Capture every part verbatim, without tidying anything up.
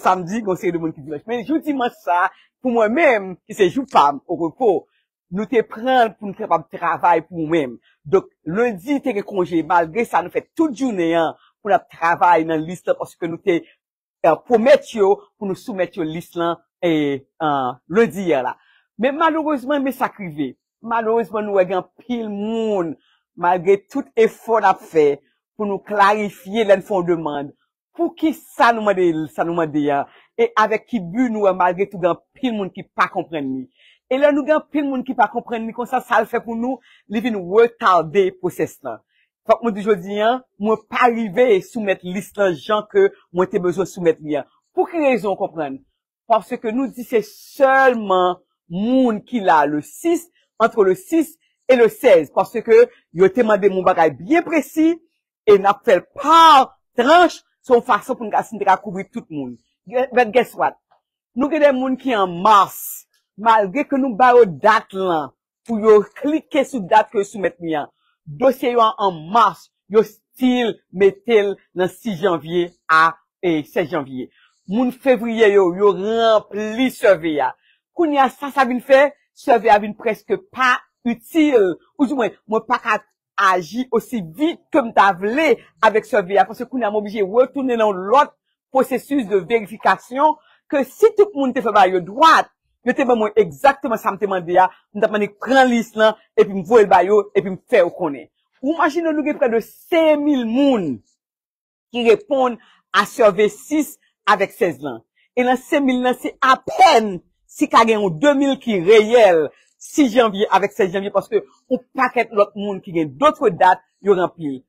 Samdi, gen yon seri de moun ki dimanch. Men jou dimanch sa, pou mwen menm, ki se jou pa m, o repo, nou te pran l pou nou kapab travay pou ou menm. Donk, lendi te gen konje, malgre sa, nou fè tout jounen an pou n ap travay nan lis lan, paske nou te eh, pwomèt yo pou nou soumèt yo lis lan eh, eh, lendi yè la. Men malerezman, men sa k rive. Malerezman, nou wè gen anpil moun, malgre tout efò n ap fè pou nou klarifye lè n fè yon demann, poukisa nou mande sa nou mande a, e avèk ki bi nou wè, malgre tou gen anpil moun ki pa konprann li. E lè nou gen anpil moun ki pa konprann li konsa, sa l fè pou nou, li vin retade pwosès lan. Fòk mwen di jodi an, mwen pa rive soumèt lis lan jan ke mwen te bezwen soumèt li an. Pou ki rezon, w konprann? Paske nou di se sèlman moun ki la le sis, entre le sis et le seize, paske yo te mande m yon bagay byen presi, e n ap fè l pa tranch, se yon fason pou n ka, si n te ka kouvri tout moun. But guess what? Nou gen de moun ki an mas, malgre ke nou ba yo dat lan, pou yo klike sou dat ke yo soumèt li an. Dosye yo an mas, yo still mete l nan sis janvye a eh, sèz janvye. Moun fevriye yo, yo ranpli survey a. Kounye a, sa sa vin fè, survey a vin prèske pa itil. Ou di mwen, mwen pa ka aji osi vit ke m ta vle avèk survey a, paske kounye a, m oblije retounen nan yon lòt pwosesis de verifikasyon ke si tout moun te fè bagay yo dwat, yo te ban mwen egzakteman sa m te mande a, m t ap mande pran lis lan, epi m voye l ba yo, epi m fè yo konnen. Ou imajine nou gen prè de senk mil moun ki reponn a survey sis avèk sèz lan. E nan senk mil lan, se apèn si ka gen yon de mil ki reyèl sis janvye avèk sèz janvye, paske yon pakèt lòt moun ki gen dòt dat, yo ranpli l.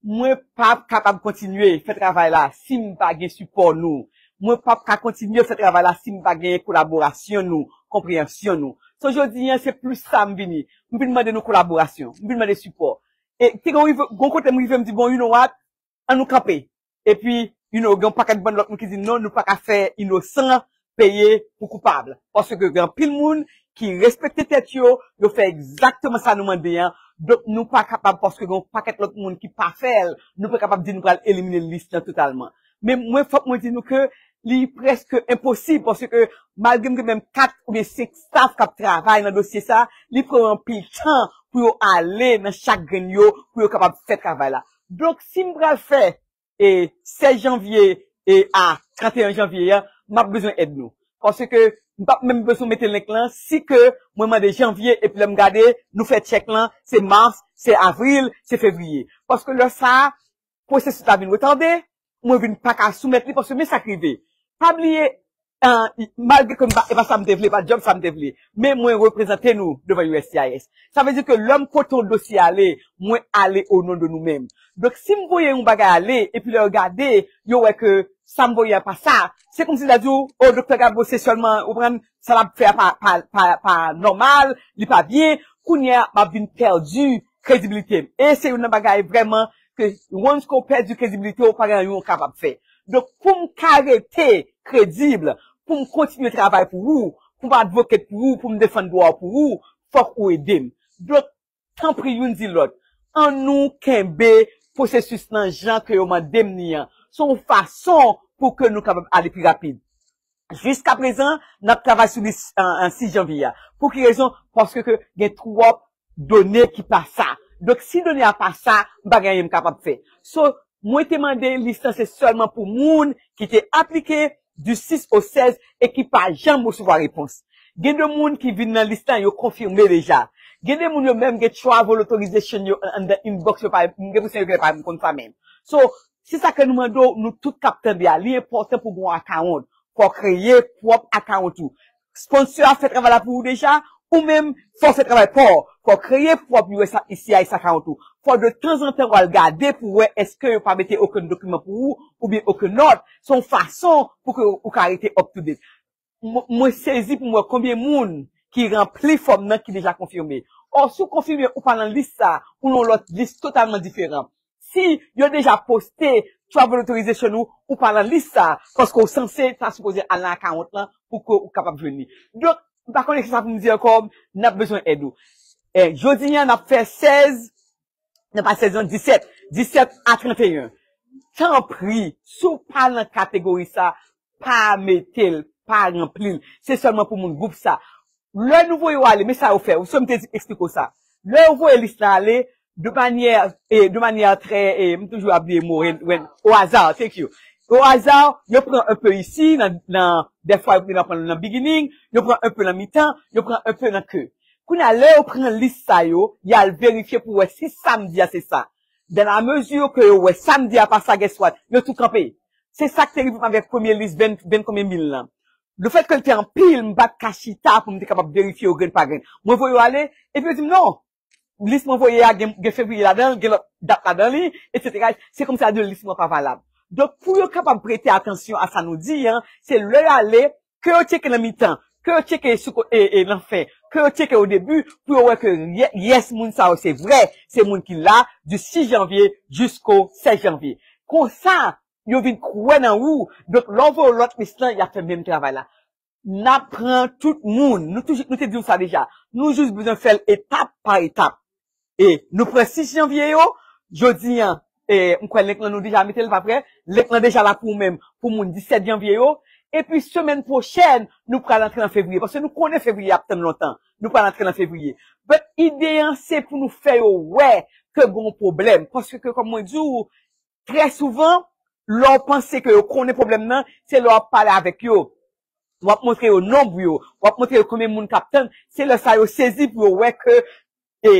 Mwen p ap kapab kontinye fè travay la si m pa gen sipò nou. Mwen p ap ka kontinye fè travay la si m pa gen kolaborasyon nou, konpreyansyon nou. So, jodi an, se plis sa m vini. M vin mande nou kolaborasyon, m vin mande sipò. E te gen yon rive, yon kote m rive, m di, bon, you know what? An nou kanpe. Epi, you know, gen yon pakèt bann lòt moun ki di, non, nou pa ka fè inosan peye pou koupab. Paske gen anpil moun ki respekte tèt yo, yo fè egzakteman sa nou mande an. Donk, nou pa kapab, paske gen yon pakèt lòt moun ki pa fè l, nou pa kapab di nou pral elimine lis lan totalman. Men mwen, fòk mwen di nou ke li prèske enposib, paske malgre m gen menm kat oubyen senk staff k ap travay nan dosye sa, li pran anpil tan pou yo ale nan chak grenn yo, pou yo kapab fè travay la. Donk, si m pral fè e sèz janvye e a trannteyen janvye a, m ap bezwen èd nou. Paske m p ap menm bezwen mete link lan, si ke mwen mande janvye, epi lè m gade, nou fè tchèk lan, se mas, se avril, se fevriye. Paske lè sa a, pwosesis la vin retade, mwen vin pa ka soumèt li, paske men sa k rive. Pa bliye, ah, malgre ke m pa, e pa sa m te vle, pa djòb sa m te vle, men mwen reprezante nou devan U S C I S. Sa vle di ke lè m pote yon dosye ale, mwen ale o non de nou menm. Donk, si m voye yon bagay ale, epi lè yo gade, yo wè ke sa m voye a pa sa, se kòmsi ta di w, o, Doktè Gabo, se sèlman, ou konprann, sa l ap fè a pa, pa, pa, pa nòmal, li pa byen, kounye a, m ap vin pèdi kredibilite m. E se youn nan bagay vrèman ke, once ke w pèdi kredibilite w, pa gen anyen w kapab fè. Donk, pou m ka rete kredib, pou m kontinye travay pou ou, pou m advocate pou ou, pou m defann dwa w pou ou, fòk ou ede m. Donk, tanpri, youn di lòt, ann nou kenbe pwosesis lan jan ke yo mande m li an. Se yon fason pou ke nou kapab ale pi rapid. Jiskaprezan, n ap travay sou lis, an, an sis janvye a. Pou ki rezon? Paske ke gen twòp done ki pa sa. Donk, si done a pa sa, m pa gen anyen m kapab fè. So, mwen te mande lis lan se sèlman pou moun ki te aplike du sis au seize e ki pa janm resevwa repons. Gen de moun ki vin nan lis lan, yo konfime deja. Gen de moun yo menm gen travel authorization yo an, anndan inbox yo pa, m gen enpresyon yo genlè pa menm konn sa menm. So, se sa ke nou mande w, nou tout k ap tande a, li enpòtan pou gen yon account. Fò w kreye pwòp account ou. Sponsor a fè travay la pou ou deja, ou menm, fò w fè travay pa w. Fò w kreye pwòp U S C I S account ou. Fò de tanzantan w al gade pou wè èske yo pa mete okenn dokiman pou ou, oubyen okenn nòt. Se yon fason pou ke ou ka rete up to date. Mwen, mwen sezi pou m wè konbyen moun ki ranpli fòm nan ki deja konfime. Ò, si w konfime, ou pa nan lis sa, ou nan yon lòt lis totalman diferan. Si yo deja poste travel authorization ou, ou pa nan lis sa, paske w sanse ta sipoze al nan account lan pou ke ou kapab jwenn li. Donk, m pa konnen kisa pou m di ankò, n ap bezwen èd ou. E, jodi a, n ap fè sèz, non pa sèz non, disèt, disèt a trannteyen. Tanpri, si w pa nan kategori sa, pa mete l, pa ranpli l. Se sèlman pou moun gwoup sa. Lè nou voye yo ale, men sa yo fè. Ou se m te di, eksplike w sa. Lè yo voye lis la ale, de manyè, e, de manyè trè, e, m toujou ap bliye mo, ren, ren, o aza, thank you. O aza, yo pran un peu isi, nan, nan, dèfwa yo pran nan beginning, yo pran un peu nan mitan, yo pran un peu nan ke. Kounye a, lè yo pran lis sa yo, y al verifye pou wè si sa m di a se sa. Dans la mesure ke yo wè sa m di a pa sa, guess what? Yo tou kanpe. Se sa k te rive m avèk premye lis ven, ven konbyen mil lan. Lefètke l te anpil, m pa t ka chita pou m te kapab verifye yo grenn pa grenn. Mwen voye yo ale, epi yo di m non. Lis mwen voye a gen, gen fevriye ladan l, gen lòt dat ladan li, etsetera. Se kòmsi a di lis mwen pa valab. Donk, pou yo kapab prete atansyon a sa nou di an, se lè y ale, ke yo tcheke nan mitan, ke yo tcheke sou ko-, e, e, nan fen, ke yo tcheke o debi, pou yo wè ke ye-, yes, moun sa yo se vrè, se moun ki la, du sis janvye jisko sèz janvye. Konsa, yo vin kwè nan ou. Donk, lè w voye lòt lis lan, y ap fè menm travay la. N ap pran tout moun. Nou toujou, nou te di w sa deja. Nou jis bezwen fè l etap pa etap. E nou pran sis janvye yo, jodi an, e, m kwè link lan nou deja mete l, pa vre? Link lan deja la pou ou menm, pou moun disèt janvye yo. Epi semèn pwochèn, nou pral antre nan fevriye. Paske nou konnen fevriye ap tann lontan. Nou pral antre nan fevriye. But ide an, se pou nou fè yo wè ke gen yon pwoblèm. Paske, kòm mwen di w, trè souvan, lè w panse ke yo konnen pwoblèm nan, se lè w ap pale avèk yo. W ap montre yo nonb yo, w ap montre yo konbyen moun k ap tann. Se lè sa yo sezi pou yo wè ke, e,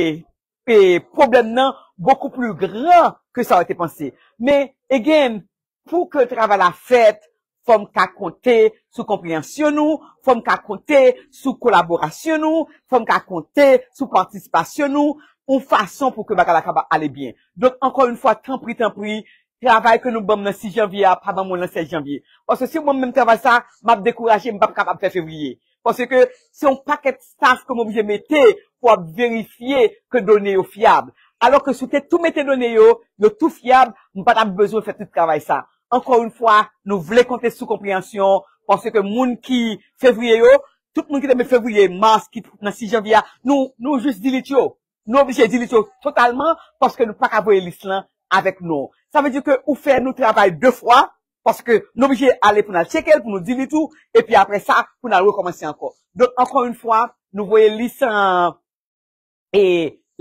e, pwoblèm nan beaucoup plus grand ke sa yo te panse. Men, again, pou ke travay la fèt, fò m ka konte sou konpreyansyon nou, fò m ka konte sou kolaborasyon nou, fò m ka konte sou patisipasyon nou, yon fason pou ke bagay la kapab ale byen. Donk, ankò yon fwa, tanpri, tanpri, travay ke nou ban m nan sis janvye a, pa ban mwen nan sèz janvye. Paske si w ban m menm travay sa, m ap dekouraje, m p ap kapab fè fevriye. Paske se yon pakèt staff ke m oblije mete pou ap verifye ke done yo fyab. Alò ke si w te tou mete done yo, yo tou fyab, m pa t ap bezwen fè tout travay sa. Ankò yon fwa, nou vle konte sou konpreyansyon, paske moun ki fevriye yo, tout moun ki te met fevriye, mas, ki nan sis janvye a, nou, nou jis delete yo. Nou oblije delete yo totalman, paske nou pa ka voye lis lan avèk non. Sa vle di ke ou fè nou travay de fwa, paske nou oblije ale pou n al tcheke l, pou nou delete ou, epi apre sa, pou n al rekòmanse ankò. Donk, ankò yon fwa, nou voye lis an, e,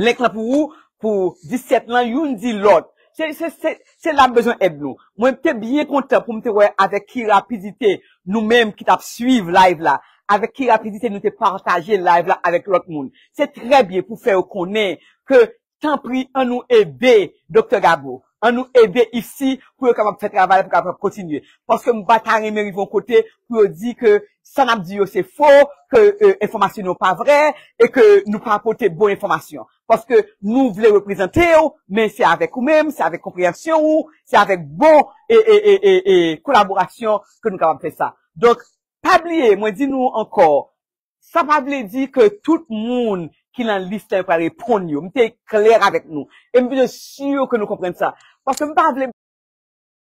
link lan pou ou, pou disèt lan, youn di lòt. Se, se, se, se la m bezwen èd nou. Mwen te byen kontan pou m te wè avèk ki rapidite nou menm ki t ap swiv live la, avèk ki rapidite nou te pataje live la avèk lòt moun. Se trè byen pou fè yo konnen ke, tanpri, an nou ede Doktè Gabo. An nou ede isi pou yo kapab fè travay la, pou kapab kontinye. Paske m pa ta renmen rive yon kote pou yo di ke sa n ap di yo se fo, ke, e, enfòmasyon nou pa vrè, e ke nou pa pote bon enfòmasyon. Paske nou vle reprezante w, men se avèk ou menm, se avèk konpreyansyon ou, se avèk bon e, e, e, e, e kolaborasyon ke nou kapab fè sa. Donk, pa bliye, mwen di nou ankò, sa pa vle di ke tout moun ki nan lis la yo pral reponn yo. M te klè avèk nou. E m bezwen si ke nou konprann sa. Paske m pa vle